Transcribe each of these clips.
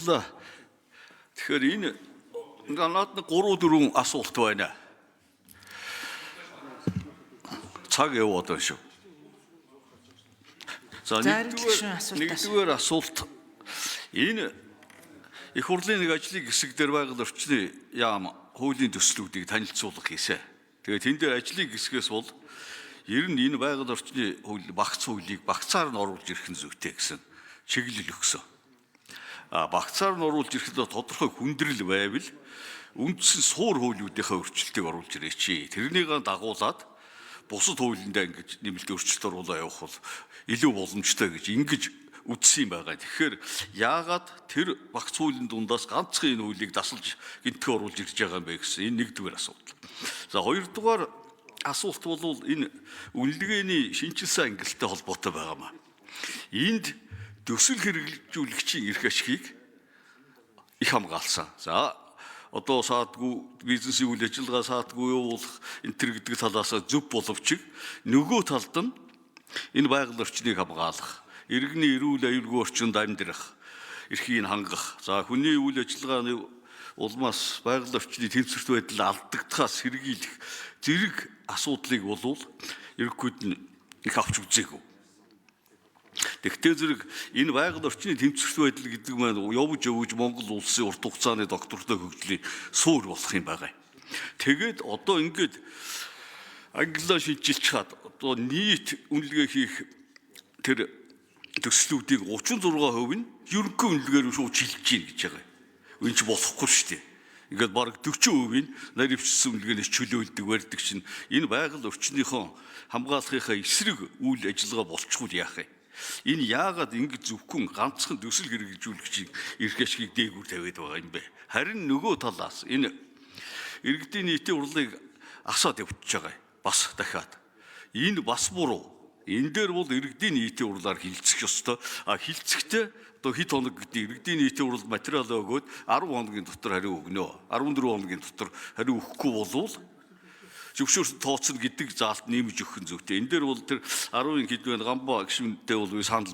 Тэгэхээр энэ надад 3 4 асуулт байна. Цаг яваад байна шүү. За, нэгдүгээр асуулт, энэ их хурлын нэг ажлын хэсэг дээр байгаль орчны яам хуулийн төслүүдийг танилцуулах хийсэн. Тэгээд тэн дээр ажлын хэсгээс бол ер нь энэ байгаль орчны хууль багц хуулийг багцаар нь оруулж ирэх нь зүйтэй гэсэн чиглэл өгсөн. Багцаар нь оруулж ирэхэд тодорхой хүндрэл байвал үндсэн суур хуулиудынхаа өөрчлөлтийг оруулж ирээч. Тэрнийг дагуулад бусад хуулиндаа ингэж нэмэлт өөрчлөлт оруулаа явах бол илүү боломжтой гэж ингэж үздсэн юм байгаа. Тэгэхээр яагаад тэр багц хуулийн дундаас ганцхан энэ хуулийг дасалж гинтгэ оруулж ирж байгаа юм бэ гэсэн энэ нэгдүгээр асуудал. За, хоёрдугаар асуулт бол энэ үнэлгээний шинэчилсэн ангилалтай холбоотой байгаа маа. Энд төсөл хэрэгжүүлэгчийн эрх ашигыг их хамгаалсан. За, одоо саадгүй бизнесийн үйл ажиллагаа саадгүй явуулах энэ төр гэдэг талаас зөв боловч нөгөө талд нь энэ байгаль орчныг хамгаалах, иргэний эрүүл аюулгүй орчинд амьдрах эрхийг хангах, за хүний үйл ажиллагааны улмаас байгаль орчны тэнцвэрт байдал алдагдахаас сэргийлэх зэрэг асуудлыг болвол ерөнхийд нь их авч үзээгүй. Тэгтээ зэрэг энэ байгаль орчны тэнцвэрт байдал гэдэг маань явж явж Монгол улсын урт хугацааны доктортой хөгжлийн суурь болох юм байгаа. Тэгээд одоо ингээд англиа шинчилж хаад одоо нийт үнэлгээ хийх тэр төслүүдийг 36% нь ерөнхий үнэлгээгээр шууд шилжиж гин гэж байгаа. Энэ ч болохгүй шүү дээ. Ингээд бараг 40% нь наривчсан үнэлгээнээс чөлөөлдөг барьдаг чинь энэ байгаль орчныхоо хамгаалахынхаа эсрэг үйл ажиллагаа болчихвол яах вэ? Энэ яагаад ингэж зөвхөн ганцхан төсөл хэрэгжүүлэгчийн эрх ашигыг дээгүүр тавиад байгаа юм бэ? Харин нөгөө талаас энэ иргэдийн нийтийн хурлыг асаад явчихж байгаа. Бас дахиад. Энэ бас буруу. Энэ дээр бол иргэдийн нийтийн хурлаар хилцэх ёстой. А хилцэхдээ одоо хэд хоног гэдэг иргэдийн нийтийн хурал материал өгөөд 10 хоногийн дотор хариу өгнө. 14 хоногийн дотор хариу өгөхгүй болвол зөвшөөрсөн тооцно гэдэг заалт нэмж өгөх нь зүйтэй. Энэ дээр бол тэр 10-ын хэдвэн гамба гишүүнтэй бол би санал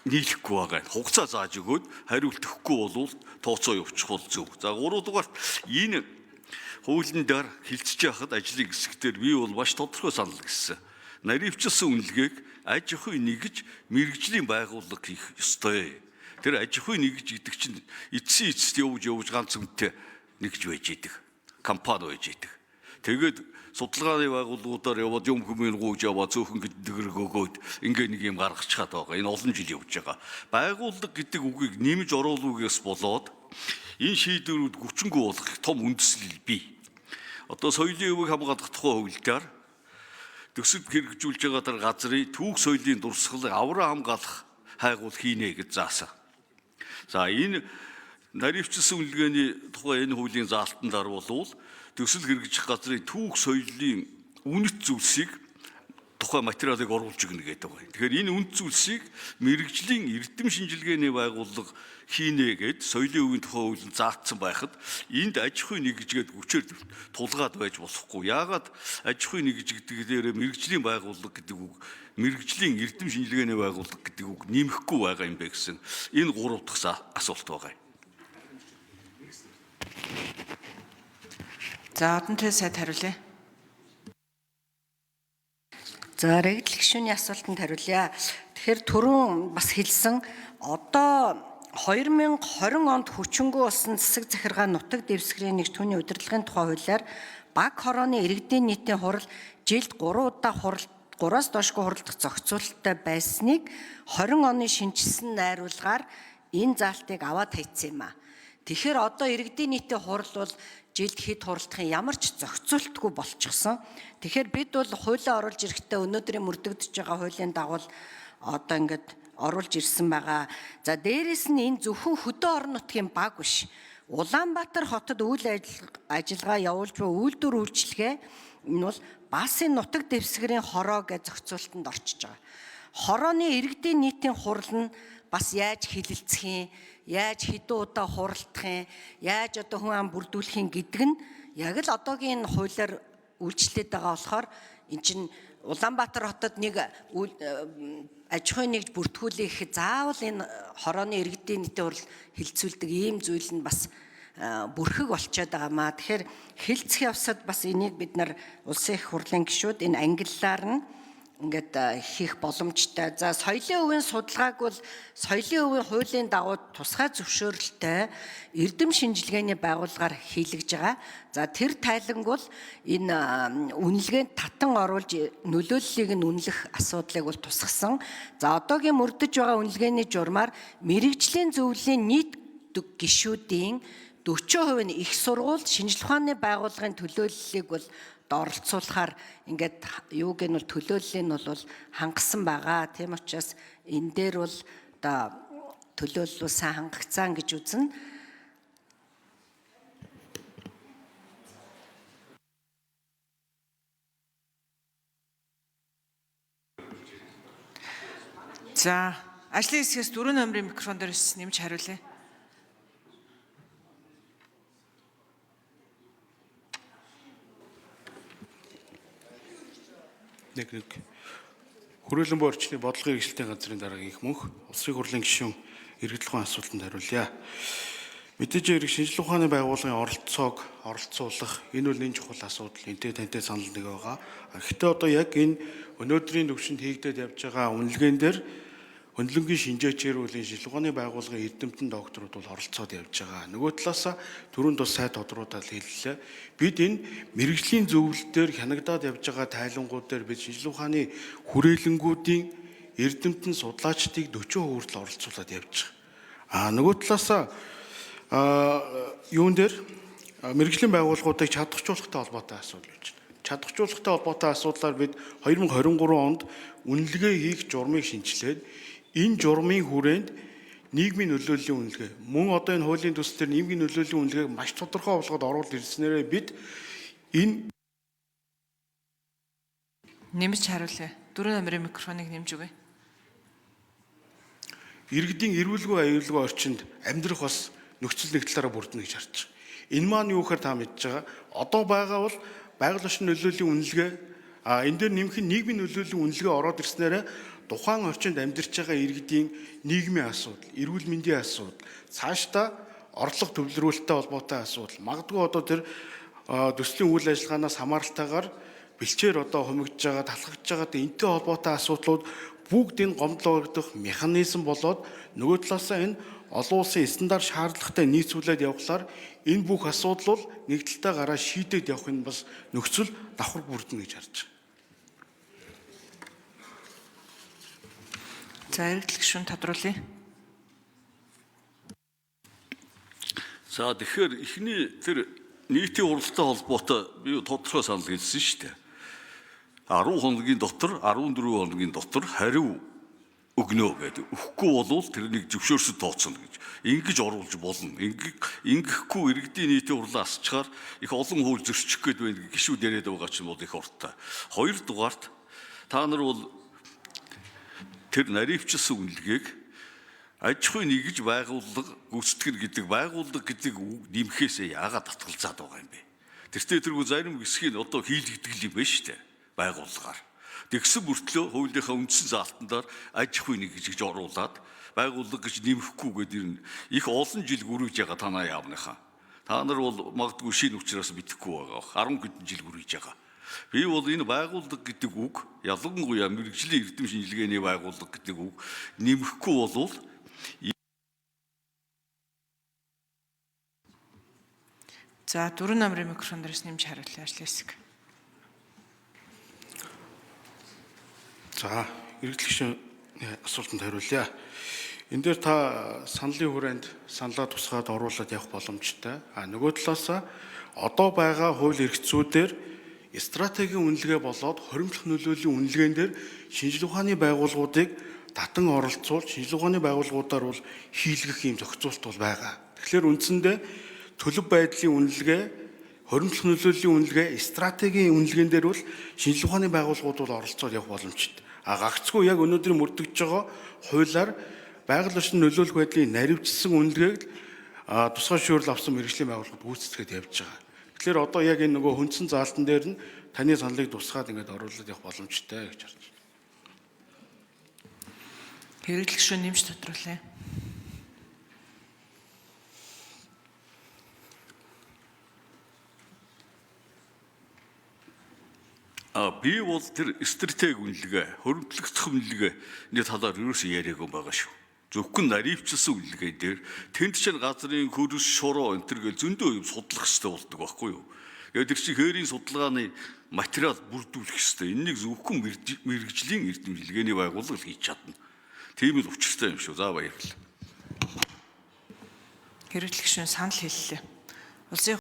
нийлэхгүй байгаа. Хугацаа зааж өгөөд хариулт өгөхгүй болвол тооцоо явуучих бол зөв. За, 3 дугаарт энэ хуулийн дээр хилцэж байхад ажлын хэсэгтэр би бол маш тодорхой санал гэсэн. Наривчилсан үнэлгээг аж ахуй нэгж мэргэжлийн байгууллага хийх ёстой. Тэр аж ахуй нэгж гэдэг чинь эцсийн эцэст явж явж ганц үнэтэй нэгж байж идэг. Компани байж идэг. Тэгээд судалгааны байгууллагуудаар яваад юм хүмүүн гүйж яваа цөөхөн гэдэг өгөөд ингээ нэг юм гаргачихад байгаа. Энэ олон жил явж байгаа. Байгууллага гэдэг үгийг нэмж оруулахгүйгээс болоод энэ шийдвэрүүд хүчингү болох том үндэслэл бий. Одоо соёлын өвөг хамгаалах тухай хууль дээр төсөв хэрэгжүүлж байгаа тэр газрын түүх соёлын дурсгалыг авраа хамгаалах хайгуул хийнэ гэж заасан. За, энэ наривчилсан үнэлгээний тухай энэ хуулийн заалтан дээр болвол төсөл хэрэгжих газрын түүх соёлын үнэт зүйлсийг тухай материалыг оруулж өгнө гэдэг байна. Тэгэхээр энэ үнэт зүйлсийг мэргэжлийн эрдэм шинжилгээний байгууллага хийнэ гэд соёлын өвийн тухай хуулинд заасан байхад энд аж ахуйн нэгжгээд хүчээр тулгаад байж болохгүй. Яагаад аж ахуйн нэгж гэдэг дээр мэргэжлийн байгууллага гэдэг үг, мэргэжлийн эрдэм шинжилгээний байгууллага гэдэг үг нэмэхгүй байгаа юм бэ гэсэн энэ гурав дахь асуулт байгаа юм. За, Одонтой сайд хариулъя. За, рэгдэл гишүүний асуултанд хариулъя. Тэгэхээр түрүүн бас хэлсэн, одоо 2020 онд хүчингү болсон засаг захиргаа нутаг дэвсгэрийн нэг түүний удирдлагын тухай хуулиар баг хорооны иргэдийн нийтийн хурал жилд 3 удаа хурал 3-аас доошгүй хуралдах зохицуулалттай байсныг 20 оны шинэчилсэн найруулгаар энэ заалтыг аваад хайцсан юм а. Тэгэхээр одоо иргэдийн нийтийн хурал бол жилд хэд хуралдахын ямар ч зохицуултгүй болчихсон. Тэгэхээр бид бол хуулиа оруулж ирэхдээ өнөөдрийн мөрдөгдөж байгаа хуулийн дагуу одоо ингээд оруулж ирсэн байгаа. За, дээрэс нь энэ зөвхөн хөдөө орон нутгийн баг биш. Улаанбаатар хотод үйл ажиллагаа явуулж буй үйлдвэр үйлчилгээ энэ бол бас энэ нутаг дэвсгэрийн хороо гэж зохицуултанд орчиж байгаа. Хорооны иргэдийн нийтийн хурал нь бас яаж хилэлцэх юм, яаж хэдэн удаа хуралдах юм, яаж одоо хүн ам бүрдүүлэх юм гэдэг нь яг л одоогийн энэ хуулиар үйлчлээд байгаа болохоор эн чинь Улаанбаатар хотод нэг аж ахуйн нэгж бүртгүүлэх заавал энэ хорооны иргэдийн нийтийн хурал хилцүүлдэг ийм зүйл нь бас бүрхэг болчиход байгаа маа. Тэгэхээр хилцэх явсад бас энийг бид нар улсын их хурлын гишүүд энэ ангиллаар нь ингээд хийх боломжтой. За соёлын өвийн судалгааг бол соёлын өвийн хуулийн дагуу тусгай зөвшөөрөлтэй эрдэм шинжилгээний байгууллагаар хийлгэж байгаа. За тэр тайланг бол энэ үнэлгээнд татан оруулж нөлөөллийг нь үнэлэх асуудлыг бол тусгасан. За одоогийн мөрдөж байгаа үнэлгээний журмаар мэрэгжлийн зөвлөлийн нийт гишүүдийн 40% нь их сургууль шинжлэх ухааны байгууллагын төлөөллийг бол доролцуулахаар ингээд юуг нь бол төлөөллийг нь бол хангасан байгаа. Тийм учраас энэ дээр бол одоо төлөөлөл сайн хангагцсан гэж үзнэ. За, ажлын хэсгээс 4 номерын микрофон дээрээс нэмж хариулъя. Нэг Хүрээлэн буй орчны бодлогын хэрэгжилтийн газрын дарга их мөнх улсын хурлын гишүүн иргэдэл ухаан асуултанд хариулъя. Мэдээж хэрэг шинжлэх ухааны байгууллагын оролцоог оролцуулах энэ бол энэ чухал асуудал, энтэй тантай санал нэг байгаа. Гэхдээ одоо яг энэ өнөөдрийн төвшөнд хийгдээд явж байгаа үнэлгээн дээр хөндлөнгийн шинжээчээр үлийн шинжлэх ухааны байгууллагын эрдэмтэн докторууд бол оролцоод явж байгаа. Нөгөө талаас түрүүнд бас сайд тодруудад хэллээ. Бид энэ мэрэгжлийн зөвлөл дээр хянагдаад явж байгаа тайлангууд дээр бид шинжлэх ухааны хүрээлэнгүүдийн эрдэмтэн судлаачдыг 40% хүртэл оролцуулаад явж байгаа. А нөгөө талаас юун дээр мэрэгжлийн байгууллагуудыг чадахжуулахтай холбоотой асуудал байж байна. Чадахжуулахтай холбоотой асуудлаар бид 2023 онд үнэлгээ хийх журмыг шинжилээд энэ журмын хүрээнд нийгмийн нөлөөллийн үнэлгээ мөн одоо энэ хуулийн төсөл дээр нийгмийн нөлөөллийн үнэлгээг маш тодорхой болгоод оруулж ирснээрээ бид энэ Нэмж хариулъя. 4 номерын микрофоныг нэмж өгье. Иргэдийн эрүүлгүй аюулгүй орчинд амьдрах бас нөхцөл нэг талаараа бүрдэнэ гэж харж байгаа. Энэ маань юу гэхээр та мэдж байгаа. Одоо байгаа бол байгаль орчин нөлөөллийн үнэлгээ, энэ дээр нэмэх нь нийгмийн нөлөөллийн үнэлгээ ороод ирснээрээ тухайн орчинд амьдарч байгаа иргэдийн нийгмийн асуудал, эрүүл мэндийн асуудал, цаашдаа орлого төвлөрүүлэлттэй холбоотой асуудал, магадгүй одоо тэр төслийн үйл ажиллагаанаас хамааралтайгаар бэлчээр одоо хумигдж байгаа, талхагдж байгаа энэтэй холбоотой асуудлууд бүгд энэ гомдлоогдох механизм болоод нөгөө талаасаа энэ олон улсын стандарт шаардлагатай нийцүүлээд явхлаар энэ бүх асуудал бол нэг талдаа гараа шийдээд явах нь бас нөхцөл давхар бүрдэнэ гэж харж байгаа. За, эргэлт гишүүн тодруулъя. За тэгэхээр эхний тэр нийтийн хуралтай холбоотой би тодорхой санал хэлсэн шүү дээ. 10 хоногийн дотор 14 хоногийн дотор хариу өгнө гэдэг. Өгөхгүй болвол тэрнийг зөвшөөрсөн тооцоно гэж. Ингэж оруулж болно. Ингэхгүй иргэдийн нийтийн хурлаа асчаар их олон хууль зөрчих гээд байна гişүүд яриад байгаа ч юм бол их урттай. Хоёрдугаарт та нар бол тэр наривчилсан үнэлгээг аж ахуйн нэгж байгууллага гүйцэтгэх гэдэг байгууллага гэдэг үг нэмэхээсээ яагаад татгалзаад байгаа юм бэ? Тэртээ тэргүй зарим хэсгийг одоо хийлэгдэх юм байна шүү дээ байгууллагаар. Тэгсэн мөртлөө хуулийнхаа үндсэн заалтан дээр аж ахуйн нэг гэж оруулаад байгууллага гэж нэмэхгүй гэдэг нь их олон жил гүрэж байгаа танаа яамныхаа. Та нар бол магадгүй шинэ учраас мэдэхгүй байгаа бох. 10 хэдэн жил гүрэж байгаа. Би бол энэ байгууллага гэдэг үг ялангуяа мэрэгжлийн эрдэм шинжилгээний байгууллага гэдэг үг нэмэхгүй болвол За 4 номерын микрофон дээрээс нэмж хариулъя ажлын хэсэг. За, эргэлт гишүүн асуултанд хариулъя. Энэ дээр та саналын хүрээнд саналаа тусгаад оруулаад явах боломжтой. А нөгөө талаас одоо байгаа хууль эрх зүйдээр стратегийн үнэлгээ болоод хоримтлах нөлөөллийн үнэлгээн дээр шинжлэх ухааны байгууллагуудыг татан оролцуул шинжлэх ухааны байгууллагуудаар бол хийлгэх юм зохицуулалт бол байгаа. Тэгэхээр үндсэндээ төлөв байдлын үнэлгээ, хоримтлах нөлөөллийн үнэлгээ, стратегийн үнэлгээн дээр бол шинжлэх ухааны байгууллагууд бол оролцоод явах боломжтой. А гагцгүй яг өнөөдрийн мөрдөгдөж байгаа хуулиар байгаль орчин нөлөөлөх байдлын наривчилсан үнэлгээг тусгай шүүрэл авсан мэргэжлийн байгууллагууд гүйцэтгээд явж байгаа. Тэгэхээр одоо яг энэ нөгөө хүндсэн заалтан дээр нь Таны саналыг тусгаад ингээд оруулаад явах боломжтой гэж харж байна. Хэрэглэх гишүүн нэмж тодруулъя. А би бол тэр стратеги үнэлгээ, хөрөмтлөгдөх үнэлгээний талаар ерөөсөө яриаг юм байгаа шүү. Зөвхөн наривчлсан үнэлгээ дээр тэнд чинь газрын хөрс шуруу энэ төр гэл зөндөө юм судлах хэрэгтэй болдог байхгүй юу? Тэгээд тэр чинь хээрийн судалгааны материал бүрдүүлэх хэрэгтэй. Энэнийг зөвхөн мэргэжлийн эрдэмтдэлгээний байгууллага л хийж чадна. Тийм л учиртай юм шүү. За баярлалаа. Хэрэглэх гишүүн санал хэллээ. Улсын